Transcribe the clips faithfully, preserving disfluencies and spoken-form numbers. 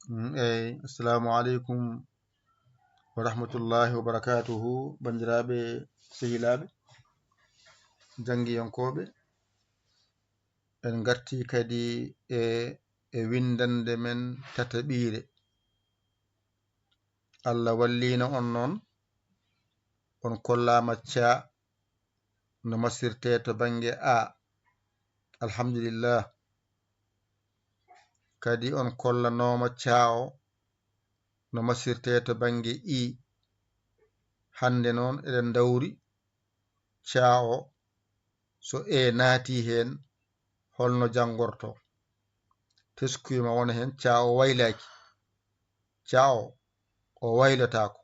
Mm, eyi, assalamu aleykum wa rahmatullahi wa barakatuhu, banndiraaɓe, sehilaaɓe, janngiyankooɓe. En ngartii kadi e, e winndannde men tataɓiire. Allah walliino on noon, on kollaama ca no masirtee to bannge A. Alhamdulillah. Kadi on kollanooma ca o no masirtee to bannge I. Hannde noon eɗen ndawri ca o, so E naatii heen, holno janngortoo? Teskuya ma wona heen, ca o waylaaki. Ca o, o waylotaako.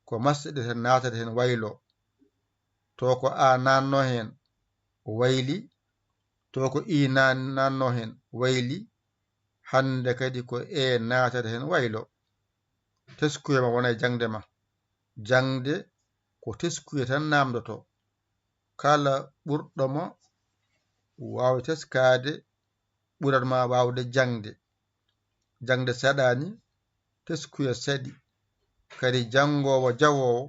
Ko masɗe ɗe naatata heen wayloo. To ko A naatnoo heen, wayli. To ko I naan-, naatnoo heen, wayli. Hannde kadi ko E naatata heen wayloo. Teskuya ma wona e jaŋde ma. Jaŋde ko teskuya tan naamndotoo. Kala ɓurɗo mo waawde teskaade ɓurat ma waawde jaŋde. Jaŋde saɗaani, teskuya saɗi. Kadi janngoowo jawoowo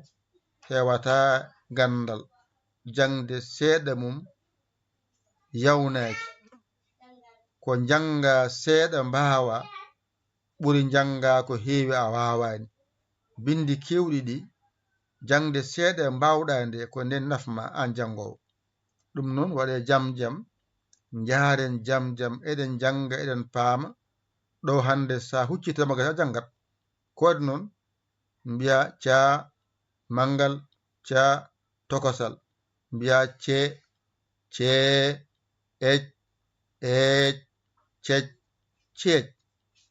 heewata ganndal. Jaŋde seeɗa mum yawnaaki. Ko njannga seeɗa mbaawa, ɓuri njannga ko heewi a waawaani. Binndi keewɗi ɗi, jaŋde seeɗa mbaawɗaa nde, ko nden nafma aan janngoowo. Ɗum noon, waɗee jam jam, njaaren jam jam, eɗen njannga, eɗen paama. Ɗo hannde, so a huccitaama gasi, a janngat. Ko waɗi noon, mbiyaa ca, manngal, ca, tokosal. Mbiyaa ce, cee, ec, eec, cec, ceec.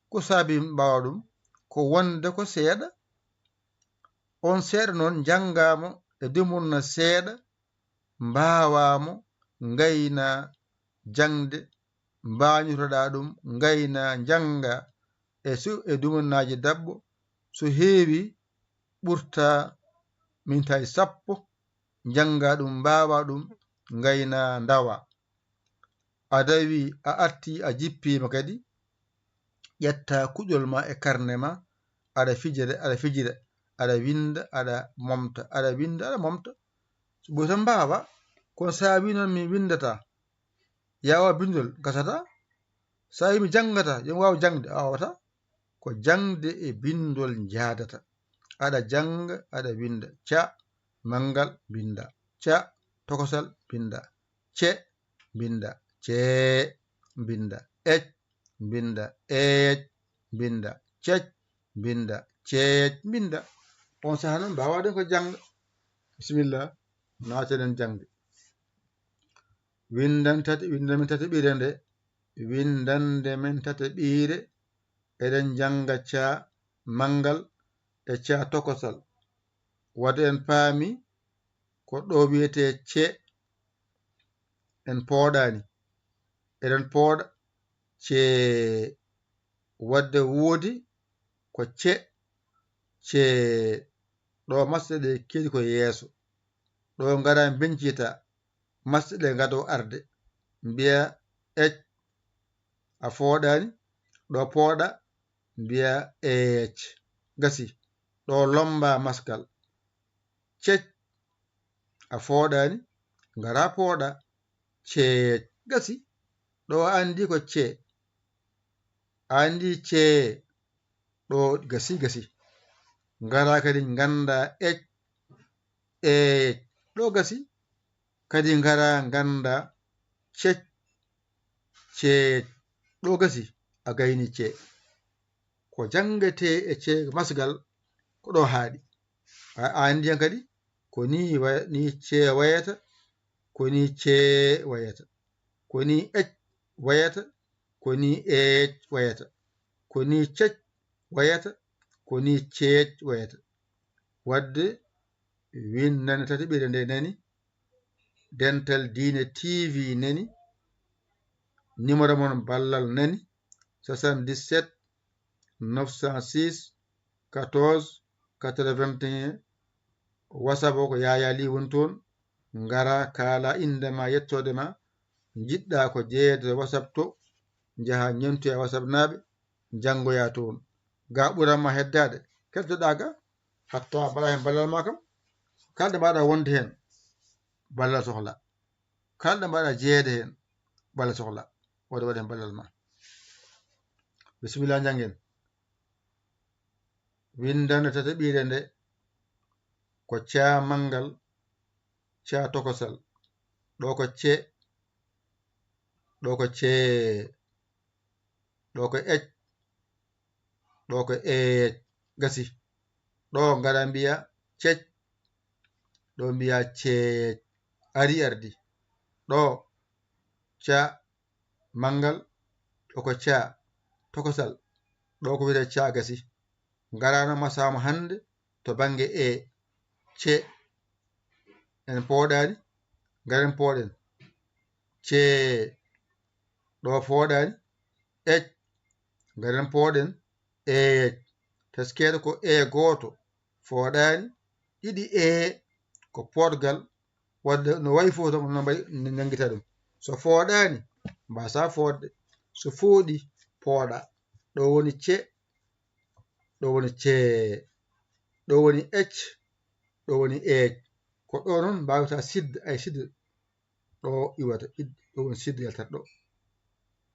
Ko saabii mbaawaa ɗum? Ko wonde ko seeɗa. On seeɗa noon njanngaama e dumunna seeɗa, mbaawaa mo, ngaynaa jaŋde, mbaañotoɗaa ɗum, ngaynaa, njanngaa e su-, e dumunnaaji daɓɓo, so heewi ɓurta mintaaji sappo, njanngaa ɗum, mbaawaa ɗum, ngaynaa, ndawaa. A dawii, a artii, a jippiima kadi, ƴettaa kuƴol ma e karne ma, aɗa fijira, aɗa fijira, aɗa winnda, aɗa momta, aɗa winnda, aɗa momta. So ɓuri tan mbaawaa, kono so a wii noon mi winndataa, yaa waaw binndol, gasataa. So a wii mi janngataa, yo mi waaw jaŋde, a waawataa. Ko jaŋde e binndol njaadata. Aɗa jannga, aɗa winnda. Ca, manngal, mbinndaa. Ca, tokosal, mbinndaa. Ce, mbinndaa. Cee, mbinndaa. Ec, mbinndaa. Eec, mbinndaa. Cec, mbinndaa. Ceec, mbinndaa. On sahaa noon, mbaawaa ɗum ko jaŋde. Bisimilla, naaten en jaŋde. Winndan tati, winndan men tataɓiire nde, winndannde men tataɓiire, eɗen njannga ca manngal e ca tokosal. Wadde en paami ko ɗo wiyetee ce, en pooɗaani. Eɗen pooɗa ce, wadde woodi ko ce, ce, ɗo masɗe ɗe keedi ko yeeso. Ɗo ngara mbencita, masɗe ɗe ngado arde. Mbiya ec, a fooɗaani, ɗo pooɗa, mbiya eec. Gasi, ɗo lomba maskal. Cec, a fooɗaani, ngara pooɗa, ceec. Gasi, ɗo a anndi ko ce. A anndi ce, ɗo gasi, gasi. Ngara kadi ngannda ec, eec. Ɗo gasi, kadi ngara ngannda cec, ceec. Ɗo gasi, a gayni ce. Ko janngetee e ce masgal, ko ɗo haaɗi. A, a anndi hen kadi, ko ni wa-, ni ce wayata, ko ni ce wayata, ko ni ec wayata, ko ni eec wayata, ko ni cec wayata, ko ni ceec wayata. Wadde winndannde tataɓiire nde nani, Dental Diine T V nani, numéro mon ballal nani, soixante-dix-sept neuf cent six quatorze quatre-vingt-un. WhatsApp o ko Yaya Ly woni toon. Ngara, kaala innde ma, yettoode ma, njiɗɗaa ko jeyeede e WhatsApp to, njaha ñentoya WhatsApp naaɓe, njanngoya toon. ga ɓuran ma heddaade, keddoɗaa ga, hatta mbaɗa heen ballal ma kam. Kala ɗo mbaɗa wonde heen, ballal sohla. Kala ɗo mbaɗa jeyeede heen, ballal sohla. Wooda waɗi heen ballal ma. Bisimilla, njanngen. Winndannde tataɓiire nde ko caa manngal, caa tokosal. Ɗo ko ce, ɗo ko cee, ɗo ko ec, ɗo ko eec. Gasi. Ɗo ngara mbiya cec, ɗo mbiya ceec. Ari ardi. Ɗo caa manngal, ɗo ko caa tokosal, ɗo ko wiyetee caa gasi. Ngaraano masaama hannde to bannge e, ce. En pooɗaani, ngaren pooɗen. Cee, ɗo fooɗaani. Ec, ngaren pooɗen. Eec, teskeede ko e gooto fooɗaani, ɗiɗi e ko poodgal, wadde no wayi fof tan, no mbayi nanngita ɗum. So fooɗaani, mbaasaa fooɗde. So fooɗi, pooɗa. Ɗo woni ce, ɗo woni cee, ɗo woni ec, ɗo woni eec. Ko ɗo noon mbaawata sidde, ay sidde ɗo iwata, id-, ɗo woni sidde yaltata ɗo.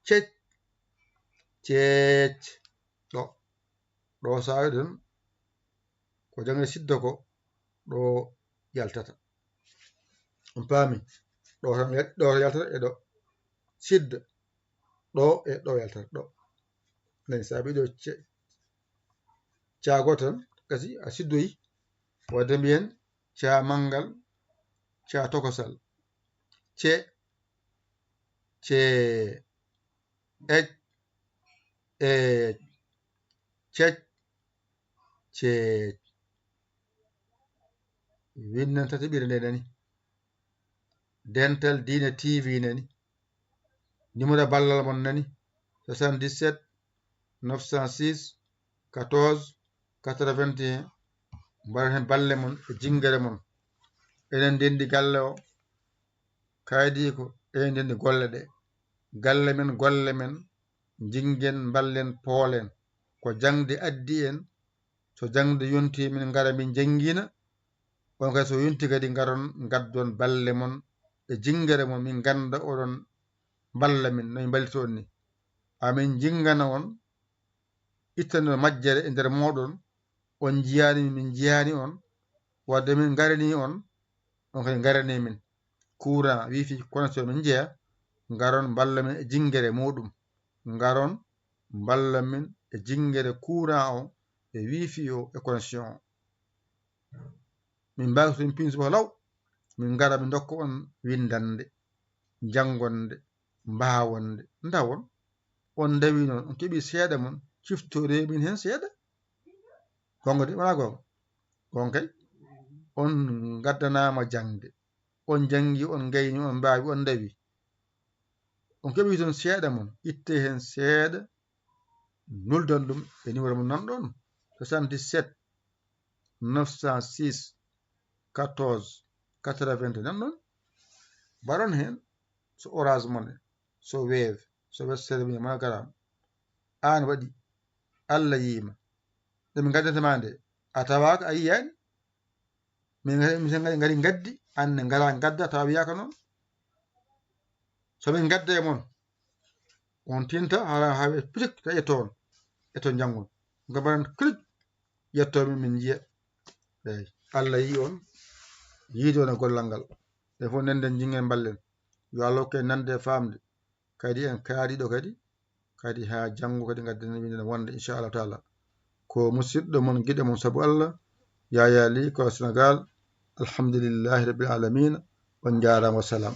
Cec, ceec, ɗo. Ɗo saawi ɗon, ko jannge siddo ko ɗo yaltata. On paami? Ɗo tan yal-, ɗo tan yaltata e ɗo. Sidda. Ɗo e ɗo yaltata ɗo. Nani saabi ɗo ce-, caa gooto tan, kasi a siddoyi. Wadde mbiyen caa manngal, caa tokosal. Ce, ce, ec, eec, cec, ceec. Winndannde tataɓiire nde nani. Dental Diine T V nani. Numéro ballal mon nani. Soixante-dix-sept neuf cent six quatorze quatre-vingt-un. Mbaɗen heen balle mon e jinngere mon. Enen ndenndi galle o, kaydi ko enen ndenndi golle ɗe. Galle men, golle men, njinngen, mballen, poolen. Ko jaŋde addi en. So jaŋde yontii, min ngara, min njanngiina. On kadi, so yontii kadi, ngaron, ngaddon balle mon e jinngere mon, min ngannda oɗon mballa min, no min mballirta on ni. Amin njinnggana on, ittana on majjere e nder mooɗon, on njiyaani min, min njiyaani on, wadde min ngaranii on, on kadi ngaranii min. Courant, wifi, connexion min njeya, ngaron mballa min e jinngere muuɗum. Ngaron mballa min e jinngere courant o, e wifi o, e connexion o. Min mbaawi so min pinso ko law, min ngara, min ndokka on winndannde, janngonde, mbaawonde, ndawon. On ndawi noon, on keɓi seeɗa mon, ciftoree min heen seeɗa. Goonga de, wonaa goonga? Goonga kay. On ngaddanaama jaŋde. On njanngi, on ngayni, on mbaawi, on ndawi. On keɓi toon seeɗa mon, ittee heen seeɗa, nuldan ɗum e numéro mo nanɗon, soixante-dix-sept neuf cent six quatorze quatre-vingt-un, nanɗon. Mbaɗon heen, so Orange Money, so Wave, so Western Union, MoneyGram. Aan waɗi, Allah yiima. Nde min ngaddanta ma nde, a tawaaka, a yiyaani. Min ngari, min ngari, ngari ngaddi, aan ne ngara ngadda, tawa wiyaaka noon. So min ngadda e mon, on tinta, haa, haa wiya pitik, taƴe toon, e to njanngon. Ngabaran kilik, ƴetto min, min njiya. Eey, Allah yii on, yiide on e gollal ngal. Ɗe fof nenden, njingen, mballen. Yo Allah hokke nande e faamde. Kadi en kaari ɗo kadi, kadi haa janngo kadi ngadden winnde wonde, inchallahu taala. Ko musidɗo mon, giɗo mon sabu Allah, Yaya Ly, ko Sénégal. Alhamdulillahi rabbil alamina. On njaaraama, wassalam.